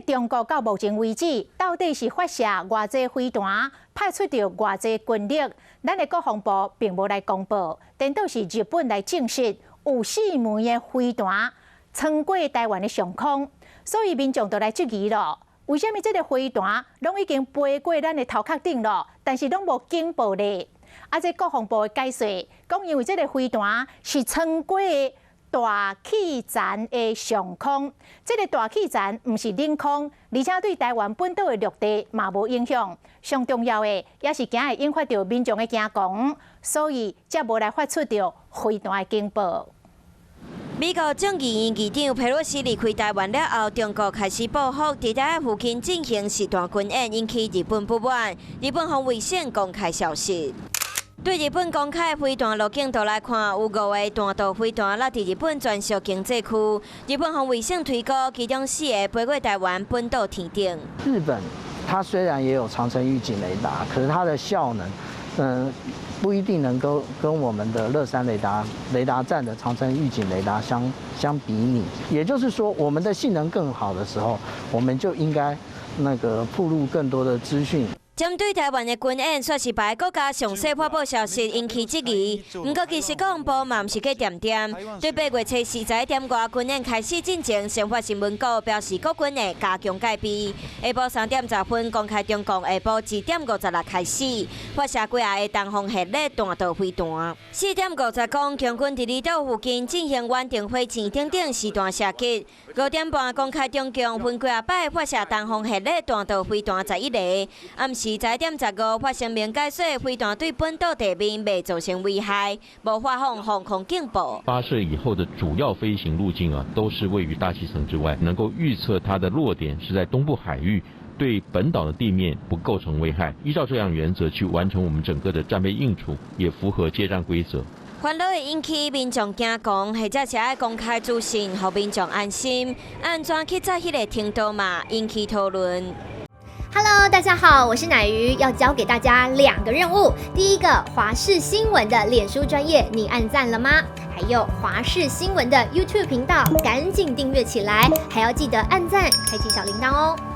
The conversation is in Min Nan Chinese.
中國到目前為止，到底是發射偌濟飛彈，派出著偌濟軍力？咱的國防部並無來公布，顛倒是日本來證實有四枚的飛彈穿過台灣的上空，所以民眾就來質疑咯。為啥物這个飛彈攏已經飛過咱的頭殼頂咯，但是攏無警報咧？啊，這國防部的解釋講，因為這个飛彈是穿過大氣層的上空，這个大氣層毋是領空，而且對台灣本島的陸地嘛無影響。上重要的也是驚會引發著民眾的驚惶，所以才無來發出著飛彈的警報。美國眾議院議長佩洛西離開台灣了後，中國開始報復，佇台海附近進行實彈軍演，引起日本不滿。日本防衛省公開消息。對日本公開飛彈路徑圖來看，有五個彈道飛彈落佇日本專屬經濟區。日本防衛省推估，其中四个飛過台灣本島天頂。日本它雖然也有長程預警雷達，可是它的效能，不一定能夠跟我們的樂山雷達站的長程預警雷達相比擬。也就是說，我們的性能更好的時候，我們就應該那個曝露更多的資訊。針對台灣的軍演，煞是別个國家詳細發布消息，引起質疑。毋過其實國防部嘛毋是閣恬恬。對8月初四11點外軍演開始進前，先發新聞稿表示國軍會加強戒備。下晡3點10分公開中共下晡1點56開始發射幾仔个東方系列彈道飛彈。4點50講空軍佇離島附近進行遠程火箭等等實彈射擊。5點半公開中共分幾仔擺發射東方系列彈道飛彈11個。暗時11點15發聲明解說，飛彈對本島地面未造成危害，無發放防空警報。發射以後的主要飛行路徑啊，都是位於大氣層之外，能夠預測它的落點是在東部海域，對本島的地面不構成危害。依照這樣原則去完成我們整個的戰備應處，也符合接戰規則。煩惱會引起民眾驚惶，或者是愛公開資訊，予民眾安心。按怎去查彼个程度嘛，引起討論。 Hello，大家好，我是奶魚，要交給大家兩個任務。第一個，華視新聞的臉書專頁，你按讚了嗎？還有華視新聞的 YouTube 頻道，趕緊訂閱起來，還要記得按讚，開啟小鈴鐺哦。